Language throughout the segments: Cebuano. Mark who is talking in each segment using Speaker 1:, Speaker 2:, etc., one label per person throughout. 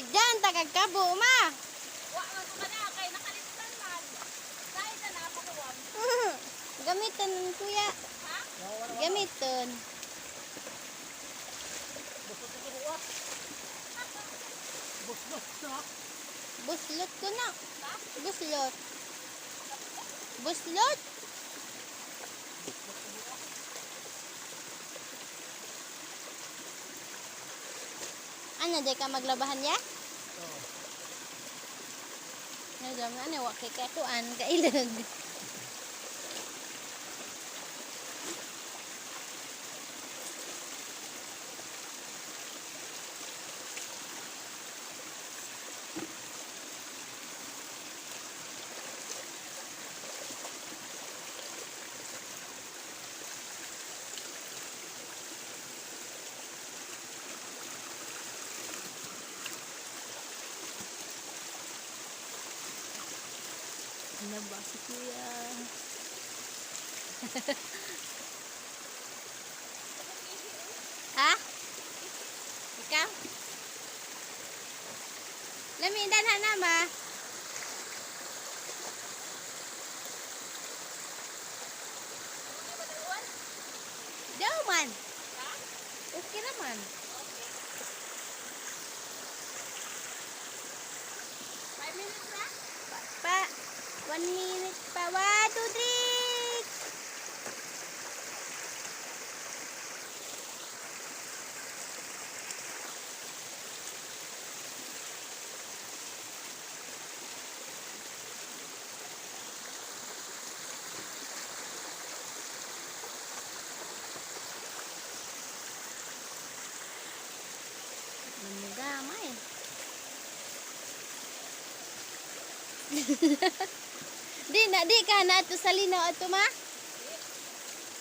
Speaker 1: Tigdan, tagagkabo, ma.
Speaker 2: Wa man ko kana kay nakalimutan man. Dahil na napakuwam.
Speaker 1: Gamiton, kuya.
Speaker 2: Ha?
Speaker 1: Gamiton.
Speaker 3: Buslot na.
Speaker 1: Buslot ko na. Buslot. Buslot? Ano, di ka maglabahan ya?
Speaker 3: Oo.
Speaker 1: Ano, ano, wa kay katuan, kailag. Ano ba si kuya? Ha? Ikaw? Lami, danhan na ma. Daw man.
Speaker 2: Ha?
Speaker 1: Okay naman.
Speaker 2: Okay. 5 minutes na?
Speaker 1: Pa, 1 minute pa. One, two, three. Namugamay. Di na, di ka na ato sa linaw ato ma.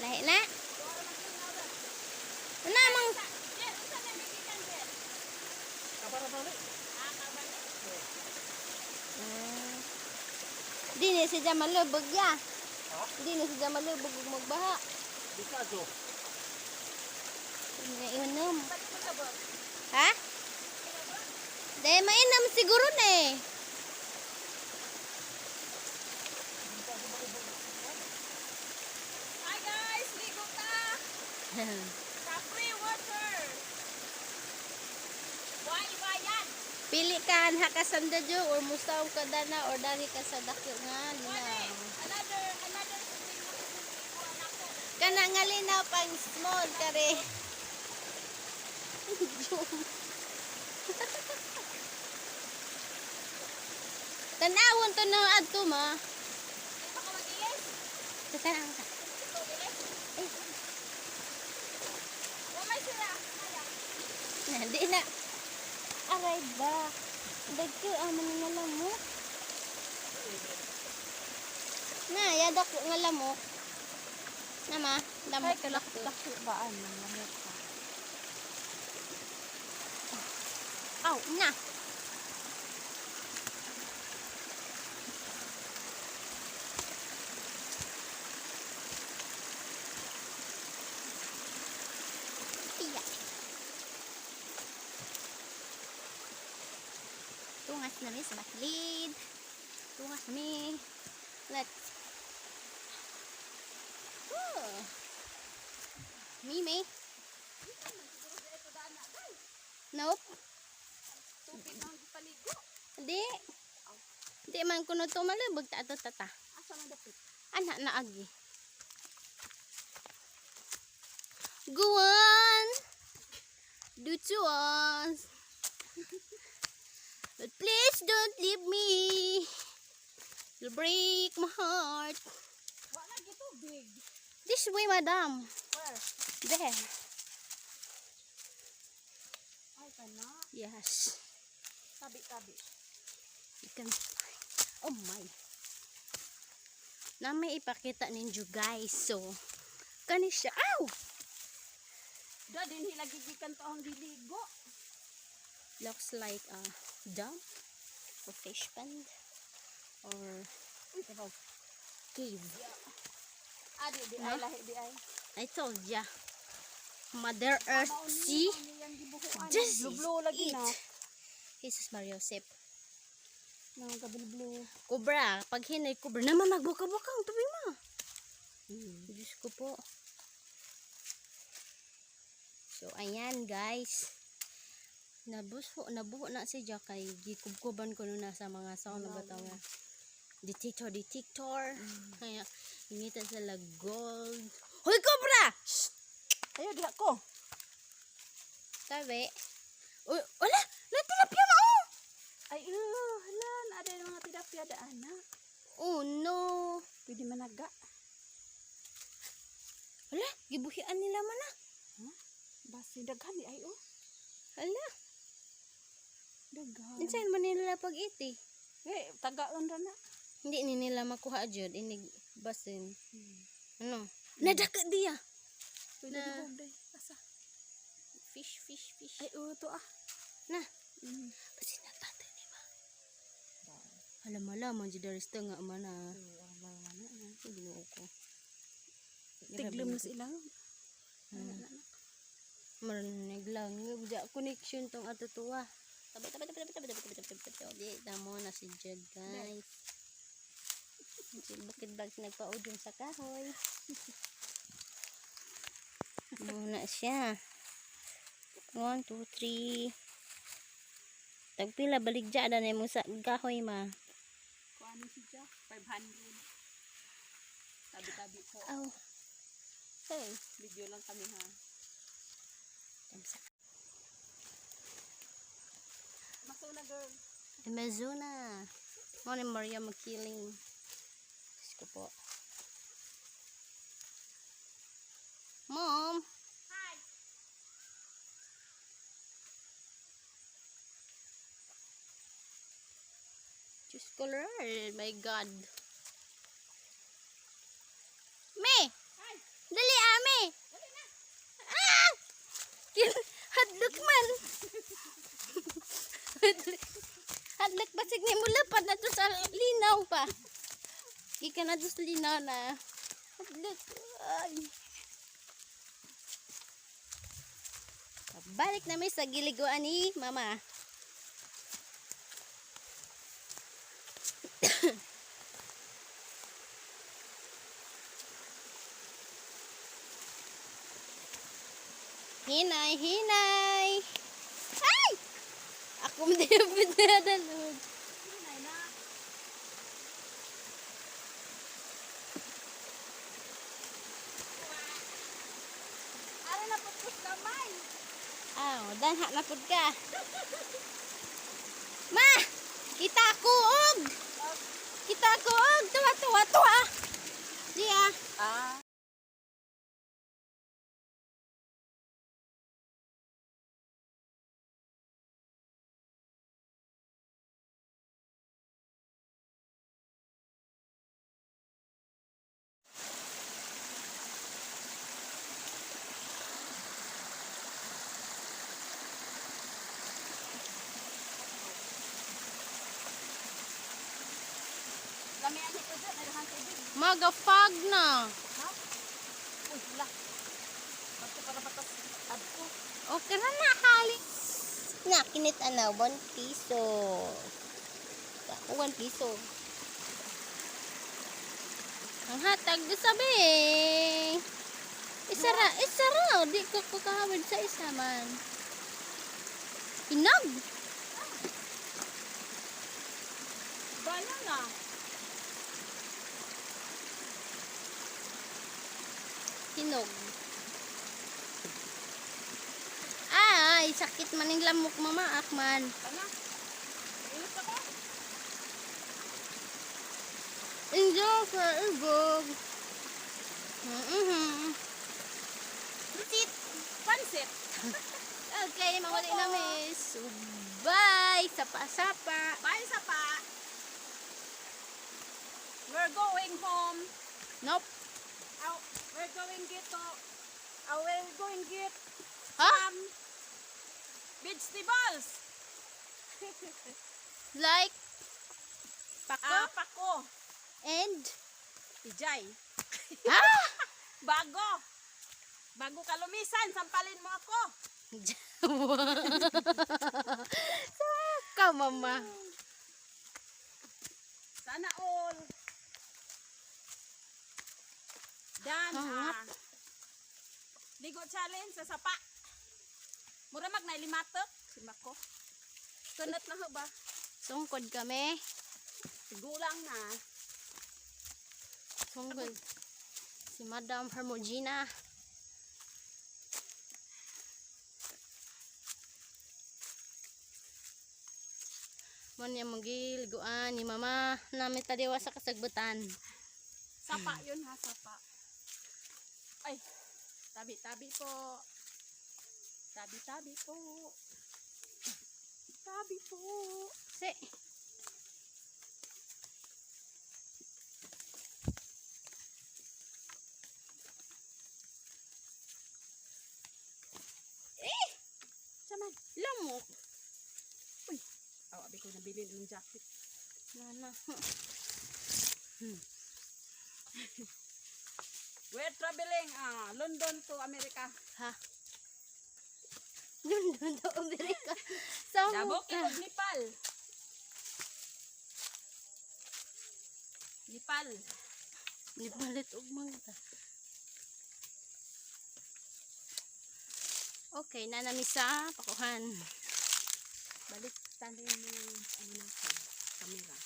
Speaker 1: Lahi na. Ano mang
Speaker 2: Jer, unsa na gigikan, Jer?
Speaker 3: Kabara balik.
Speaker 2: Ah, kabalik.
Speaker 1: Ah. Di ni siya malubog ya.
Speaker 3: Ha?
Speaker 1: Di ni siya malubog ug magbaha.
Speaker 3: Di ka jo.
Speaker 1: Nga inom.
Speaker 2: Balik mo labog.
Speaker 1: Ha? Dahil mainam siguro na eh.
Speaker 2: Hi guys, ligo ta. Sa free water. Why ba yan?
Speaker 1: Pili ka anha ka sanda jo or musaw ka dana or dali ka sa dakyo nga
Speaker 2: Wala
Speaker 1: linaw.
Speaker 2: eh. Another thing na kukuha na ko.
Speaker 1: Kana nga linaw pang small kare. Tanawon to na adto ma.
Speaker 2: Di pa ka mag-iis?
Speaker 1: Tatanaw ka.
Speaker 2: Ito, iis?
Speaker 1: Ay,
Speaker 2: Wala sila. Wala.
Speaker 1: na, di na. Aray ba? Dagko amo ni nga lamok. Na, yada ko nga lamok. Na ma, lamok dako.
Speaker 2: ba ano? Lamok ka.
Speaker 1: Aw, na. Iya. Tungas na mi sa baklid. Tungas na mi. Let's. Oh. Mimi. Nope.
Speaker 2: Tubig ang paligo.
Speaker 1: Di. Di man kuno to malubog ta ato tata.
Speaker 2: Asa man dapit?
Speaker 1: Ana na agi. Go on. Do to us. But please don't leave me. You'll break my heart.
Speaker 2: Wala gitubig.
Speaker 1: This way, madam.
Speaker 2: Where?
Speaker 1: There.
Speaker 2: Ay, kana.
Speaker 1: Yes.
Speaker 2: Tabi-tabi.
Speaker 1: You can. Oh my. Na may ipakita ninyo guys. So, kani siya. Ow!
Speaker 2: Da din hilagigikan to ang giligo.
Speaker 1: Looks like a dam or fish pond or
Speaker 2: Uy, kabaw.
Speaker 1: cave.
Speaker 2: Adi di ay lahi di ay.
Speaker 1: I told ya. Mother Earth, see? This is
Speaker 2: Blue lagi
Speaker 1: it.
Speaker 2: na.
Speaker 1: Jesus Maria Joseph.
Speaker 2: Mga gabil blue.
Speaker 1: Cobra, pag hinay cobra naman nagbuka-buka ang tubig mo. Diyos ko po. So ayan, guys. Nabuso, nabuo na si Jack kay gikubkuban ko nun na sa mga sound na bataw nga. Detector, detector. Kaya ingita sila gold. Hoy, cobra! Shh!
Speaker 2: Ayo, diha ko.
Speaker 1: Tabi. Uy, wala! Natilapia mo! Oh!
Speaker 2: Ay, hala, naada yung mga tilapia daan na.
Speaker 1: Oh no!
Speaker 2: Pwede managa.
Speaker 1: Wala, gibuhian nila man ah.
Speaker 2: Basi, daghan di ay, oh.
Speaker 1: Hala,
Speaker 2: Daghan.
Speaker 1: insain man nila pag iti.
Speaker 2: Eh, tagaon ra na.
Speaker 1: Hindi ni nila makuha jud inig basin. Ano? Nadaka diya.
Speaker 2: Pwede
Speaker 1: Na.
Speaker 2: na. Day. Asa?
Speaker 1: Fish, fish, fish.
Speaker 2: Ay, oh, to ah.
Speaker 1: Na.
Speaker 2: Mm.
Speaker 1: Basin na tatay ni ma. Alam malaman jud arista nga man ah. Ginoo ko.
Speaker 2: Tiglom na sa ilang.
Speaker 1: Marinig lang. Ja connection tong atutuwa. Tabi, tabi, tabi, tabi, tabi, tabi, tabi, tabi, tabi. Di, tamo na si Jed, guys. Si Bukid Bags nagpaudyon sa kahoy. Muna siya. 1, 2, 3. Tagpila, baligya na na mo sa kahoy, ma.
Speaker 2: Kuano si Jack? 500. Tabi-tabi po.
Speaker 1: Aw.
Speaker 2: Hey, video lang kami ha.
Speaker 1: Tamsa.
Speaker 2: Masuna girl.
Speaker 1: Amazona. Mo ni Maria Makiling. Diyos ko po. Mom!
Speaker 2: Hi.
Speaker 1: Diyos ko Lord, my God. Me!
Speaker 2: Hi.
Speaker 1: Dali, ame! Ah! Hadlok man! Hadlok basig ni mula pa na to sa linaw pa. Ika na to sa linaw na. Hadlok. Ay. Balik na mi sa giliguan ni Mama. Hinay, hinay. Ay! Ako mo din ang pinadalog.
Speaker 2: Hinay na. Ara na pupus gamay.
Speaker 1: Aw, danha na pud ka. Ma! Kita ko og! Kita ko og! Tuwa, tuwa, tuwa! Diya.
Speaker 2: Ah. Lamian ni Kuya, naghahan tubig.
Speaker 1: Maga-fog na.
Speaker 2: Ha? Uy, wala. Bato para batas. Adko.
Speaker 1: Okay na na, hali. Na, kinit ana, 1 piso. Ako, 1 piso. Ang hatag di sabi. Isa ra, isa ra. Di ko kukahawid sa isa man. Hinog.
Speaker 2: Bayan na.
Speaker 1: Hinog. Ay, sakit man yung lamok, mama, akman.
Speaker 2: Tama. Inis ako.
Speaker 1: Enjoy sa ibog. Sit.
Speaker 2: Pansit.
Speaker 1: Okay, mawala na miss. So, bye! Sapa-sapa.
Speaker 2: Bye sapa. We're going home.
Speaker 1: Nope.
Speaker 2: Aw, we're going get to. We're going get
Speaker 1: Ha?
Speaker 2: vegetables.
Speaker 1: Like, pako,
Speaker 2: Ah, pako.
Speaker 1: and,
Speaker 2: Ijay.
Speaker 1: ha?
Speaker 2: Bago. Bago ka lumisan, sampalin mo ako.
Speaker 1: mama.
Speaker 2: Sana all. Done.
Speaker 1: Hangat.
Speaker 2: Ah. Ligo challenge sa sapa. Mura mag na limatok. Simako. Sunod na ho ba?
Speaker 1: Sungkod kami.
Speaker 2: Gulang na.
Speaker 1: Sungkod. Si Madam Hermogina. Mo niya magiliguan ni mama namin tadiwa sa kasagbutan.
Speaker 2: Sapa yun ha, sapa. Ay, tabi-tabi po. Tabi-tabi po. Tabi po.
Speaker 1: Si.
Speaker 2: Saman.
Speaker 1: Lamok.
Speaker 2: Oh, abi ko nabili ng jacket.
Speaker 1: Nana.
Speaker 2: We're traveling London to America.
Speaker 1: Ha? Dun dun to Amerika. Sa
Speaker 2: Dabok
Speaker 1: ka.
Speaker 2: ikog Nepal. Nepal.
Speaker 1: Nipalit og mangga. Okay, nanami sa pakuhan.
Speaker 2: Balik tayo mo yung ano natin, camera.